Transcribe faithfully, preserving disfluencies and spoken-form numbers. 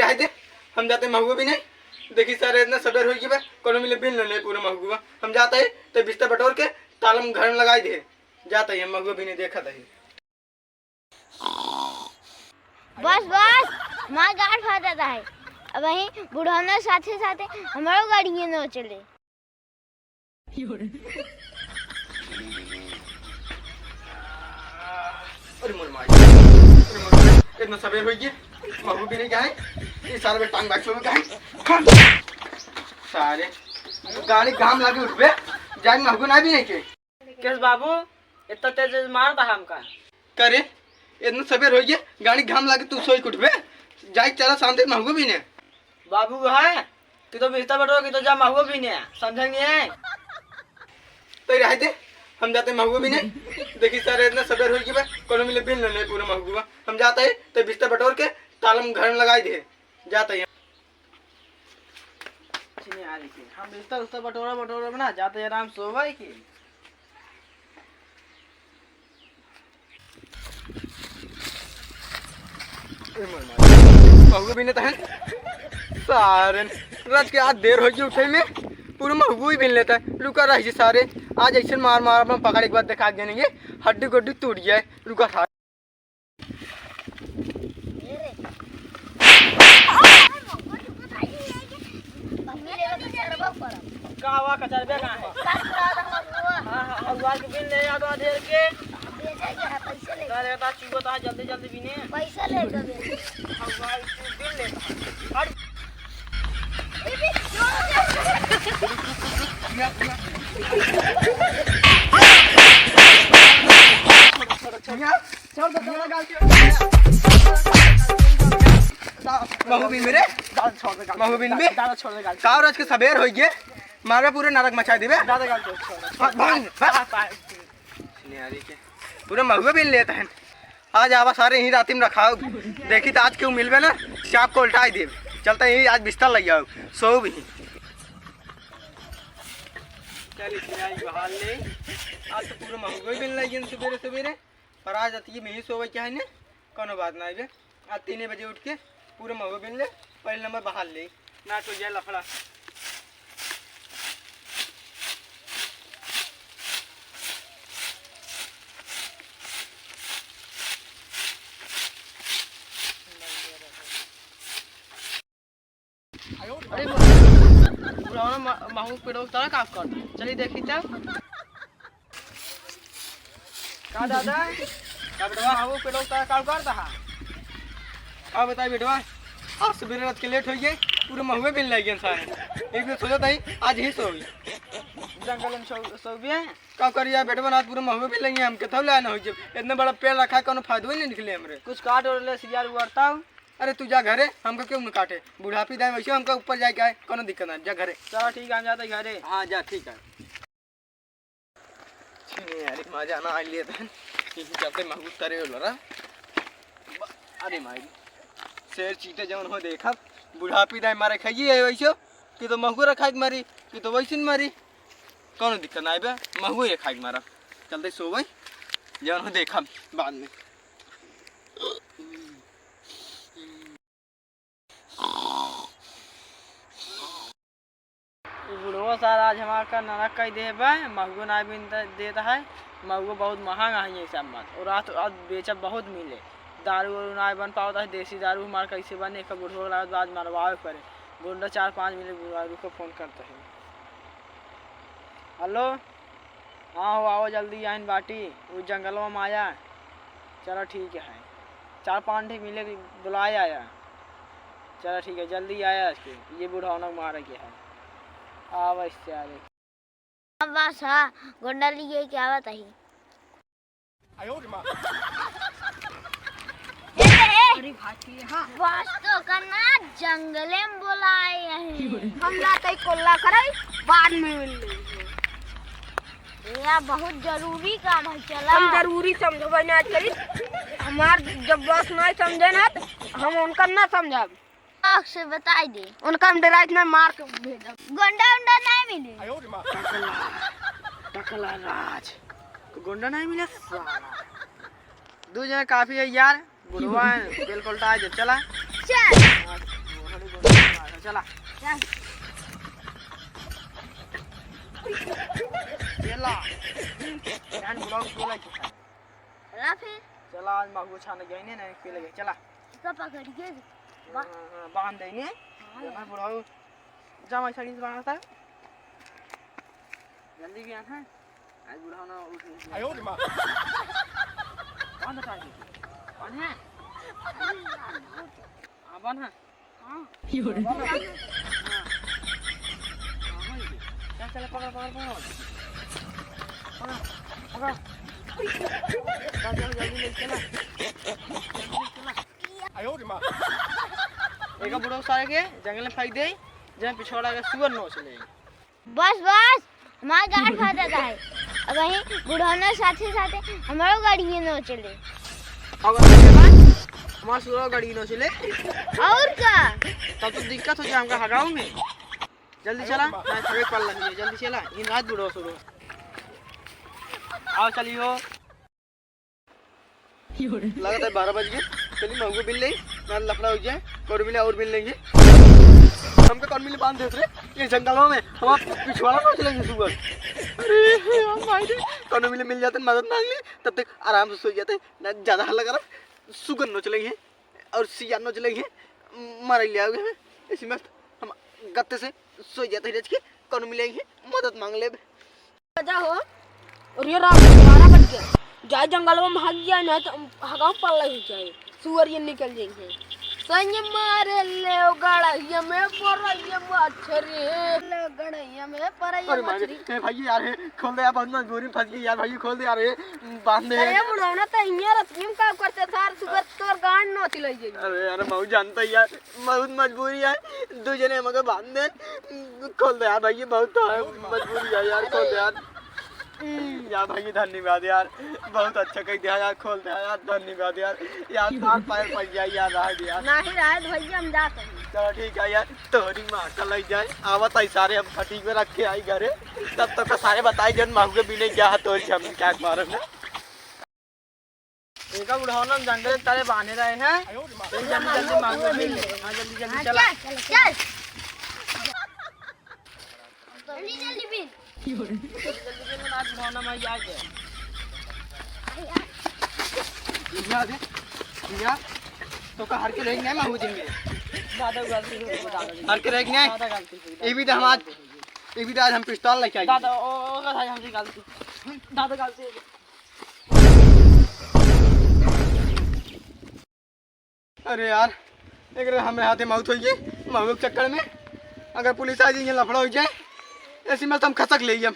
आइ दे, हम जाते महुआ बीने। देखी सारे, इतना सबेर होइ गई बा, कोनो मिले बीन लेने पूरा महुआ। हम जाते ही तो बिस्तर बटोर के ताला में घर में लगाई दे। जाते ही हम महुआ बीने, देखा दही। बस, बस, हमार गाड़ फाटत है। अबहीं बुढ़ौना साथे साथे हमरो गाड़िए न चले। अरे मोर माई, अरे मोर माई, इतना सबेर होइ गया, महुआ बीने का है? ये सारे टांग बाइक का है? सारे गाड़ी घाम लागे उठबे, जाए महुआ ना बीने के। केस बाबू, इतना तेज तेज मारता हमका। करे, इतना सबेर होइ गया, गाड़ी घाम लागे तू सोई के उठबे, जाए चला शांति महुआ बीने। बाबू है कि तो बिस्तर बटोर कि तो जा महुआ बीने, समझे नहीं है? तो रह दे, हम जाते महुआ बीने। देखी सारे, इतना सबेर होइ गया बा, कोनो मिले बीन लेने पूरा महुआ। हम जाते ही तो बिस्तर बटोर के ताला में घर में लगाई दे। जाते ही। छिने आ रही के। हम बिस्तर उस्तर बटोरा बटोरा बना जाते आराम सोवे के। ए मोर माई। महुआ बीने तहन। सारन। रात के आज देर होइ गई उठे में। पूरा महुआ ही बीन लेता है। रुका रही जी सारे। आज ऐसे मार मार अपना पकड़ एक बार दिखा देने ये। हड्डी गोड्डी टूट जाए। रुका सारे। का हुआ, कचरबे कहाँ है? हाँ, हाँ, हलवार के बिल ले आ दो, ढेर के। का रे, बता, चुगो तो जल्दी, जल्दी बीने। पैसा ले दो बे। हलवार के बिल ले। हट। छोड़ दो, छोड़ दो, गाल छोड़ दो। महुआ बीन मेरे। गाल छोड़ दे, गाल। महुआ बीन बे। गाल छोड़ दे, गाल। का रात के सबेर होइ गए, मारबे पूरे नरक मचा देबे। दादा गाल छोड़, छोड़ दे। भाग, भाग, भाग। हाँ, हाँ। निहारी के। पूरा महुआ बीन लेता है। आज आवा सारे यहीं राती में रखाओ। देखी तो आज क्यों मिलबे ना, चाप को उल्टाई देब। चलता यहीं आज बिस्तर लइ आओ, सो भी। चल, इतने आई बहाल ले। आज तो पूरा महुआ ही बीन लइ गए सबेरे सबेरे। पर आज अतिये में ही सोवे के है ने, कोनो बात ना आइबे। आज तीने बजे उठ के पूरा महुआ बीन ले, पहले नंबर बहाल ले। ना तो ये लफड़ा। अरे, बुढ़ौना म-, महू पेड़ो के तरह काम कर। चली देखी तब। का दादा? का बेटवा? महू पेड़ो के तरह काम करता है। का बताई बेटवा? आज सबेरे रात के लेट होइ गए, पूरे महुए बीन लइ गए सारे। एक दिन सोचा था ही, आज ही सोई। जंगल में सो, सोबे? का करिया बेटवा, आज पूरे महुए बीन लइ गए, हम केथव लाना होइ जब। इतना बड़ा पेड़ रखा है, कोनो फायदा ही नहीं निकले हमरे। कुछ काट और ले सियार उड़ता। अरे तू जा घरे, हमका क्यों न काटे? बुढ़ापी दाई वैसे हमका ऊपर जाए के आए, कोनो दिक्कत ना, जा घरे। चलो ठीक है, हम जाते घरे। हाँ जा, ठीक है। छिने यार, मजा ना आ लिए तन। यही चलते महूत करे होला रा। ब-, अरे माई, शेर चीते जौन हो देखब, बुढ़ापी दाई मारे खाइए है वैसे, कि तो महुआ खाए के मारी, कि तो वैसे मारी। कोनो दिक्कत ना आइबे, महुआ खाए के मारा। चलते सोवे, जौन हो देखब बाद में। उ बुढ़वा सार आज हमार का नरक कइ देहे बा, महुआ नाय बिन देत है, महुआ बहुत महंग है ये सब मत, और रात, रात बेचब बहुत मिले, दारू वारू नाय बन पावत है, देसी दारू हमार कैसे बने, एक बुढ़वा के लागत बाद मरवावे पड़े, गुंडा चार पाँच मिले, बुढ़वा रुको फोन करते हैं। हेलो। हाँ हो, आओ जल्दी, आइन बाटी, उ जंगलवा में आया। चलो ठीक है, चार पाँच ठे मिले, बुलाए आया। चलो ठीक है, जल्दी आया आज के, ये बुढ़ौना मारे के है। आवा इससे आ रही। अब बस हाँ, गोंडा लिए के आवत ही। ए, ए, अरे भाई, हाँ। बस तो करना, जंगले में बोलाए हैं। हम जाते ही कोल्ला करे, बाद में मिल लेंगे। या बहुत जरूरी काम है, चला। हम जरूरी समझबे ना करी। हमार जब बस नहीं समझे ना, तो हम उनका ना समझब। आँख से बताई दे। उनका हम डराइत ना, मार के भेजब। गोंडा उंडा नहीं मिले। टकला, टकला राज। गोंडा नहीं मिले साला। दो जना काफी है यार, बुढ़वा है, बेल पलटा है जब चला। चल। चला। चल। चला। जान बुलाओ, चला के। चला फिर। चला, आज महुआ छाने गए ने, नहीं पी लगे। चला। इसका पकड़ के बा- हाँ, हाँ, बांध देने। हाँ। जाना बुलाओ। जा, मैं साड़ी से बांधता। जल्दी भी आना है। आज बुढ़ाना उठ, उठ। आयो रे माँ। बांध हटा के। बांध है। हाँ, बांध है। हाँ। चल, चल, पकड़, पकड़, पकड़। पकड़, पकड़। चल, चल, जल्दी ले, चला। एक बुढ़ऊ सारे के जंगल में फेंक दे, जहाँ पिछवाड़ा के सुअर नोच ले। बस, बस, हमार गाड़ फाटत है। अबहीं बुढ़ौना साथे साथे हमरो गाड़िए नोच ले। अब हमार सुअर गाड़ी नोच ले। और का? तब तो दिक्कत हो जाए हमका हगाऊ में। जल्दी चला, मैं थोड़े पल लगी है, जल्दी चला, इन रात बुढ़ो सुनो। आओ चलियो। लगता है बारह बज गए, चलिए महुआ बिन ले, ना लफड़ा हो जाए, कौन मिले और बिन लेंगे। हमका कौन मिले बांध देत रे, ये जंगलों में हमार पिछवाड़ा नोच लेंगे सुअर। अरे हम भाई रे, कौन मिले मिल जाते, मदद मांग ले, तब तक आराम से सो जाते, ना ज्यादा हल्ला करा, सुअर नोच लेंगे। और सियान नोच लेंगे, मारे ले आओगे हमें। इसी मस्त हम गत्ते से सो जाते हैं, रच के कौन मिलेंगे, मदद मांग ले। राजा हो, और ये रात ग्यारह बज गया, जाए जंगल में भाग गया, नहीं तो हगाम पल्ला ही जाए, सुअर ये निकल जाएंगे। सैया मारे ले गड़ैया में परैया मछरी, ले गड़ैया में परैया अरे मारे, मछरी। ए भाई यार, हे, खोल दे यार, बहुत मजबूरी में फंस गई यार, भाई खोल दे यार, हे, बांध दे। अरे बुढ़ौना तो इहाँ रतिया में का करते सार, सुबह तोर गांड नोच ले जाई। अरे यार, बहुत जानता है यार, बहुत मजबूरी है, दो जने मगर बांध दे, खोल दे यार भाई, ये बहुत तो है, मजबूरी है यार, खोल दे यार। यार भाई धन्यवाद यार, बहुत अच्छा कह दिया यार, खोल दिया यार, धन्यवाद यार। यार तार पैर पड़ जाए यार, रह दे यार। नहीं रहे भैया, हम जाते हैं। चलो ठीक है यार, तोहरी माँ का लग जाए, आवत आई सारे हम फटीक में रख के आई घरे, तब तक का सारे बताई जन माहू के बिने क्या है तोहरी जमीन क्या मारे में। एका बुढ़ौना जंगल तले बांधे रहे हैं। चल जल्दी जल्दी माहू के बिन ले। हाँ जल्दी जल्दी हाँ, चला। चल, चल। जल्दी, जल्दी बिन। जल्दी, जल्दी बिन, आज बुढ़ौना माई आ गया। भैया, भैया, तो का हर के रहेंगे माहू जी में? दादा गलती हो गई, दादा जी। हर के रहेंगे? दादा गलती हो गई, ये भी तो हम आज, ये भी तो आज हम पिस्तौल लेके आए। दादा, ओ, ओ, दादा, हमसे गलती। दादा गलती हो गई। अरे यार, एक हमरे हाथे मौत होई गई, महुआ के चक्कर में। अगर पुलिस आ जाए, लफड़ा हो जाए, ऐसी में तो हम खसक ले हम।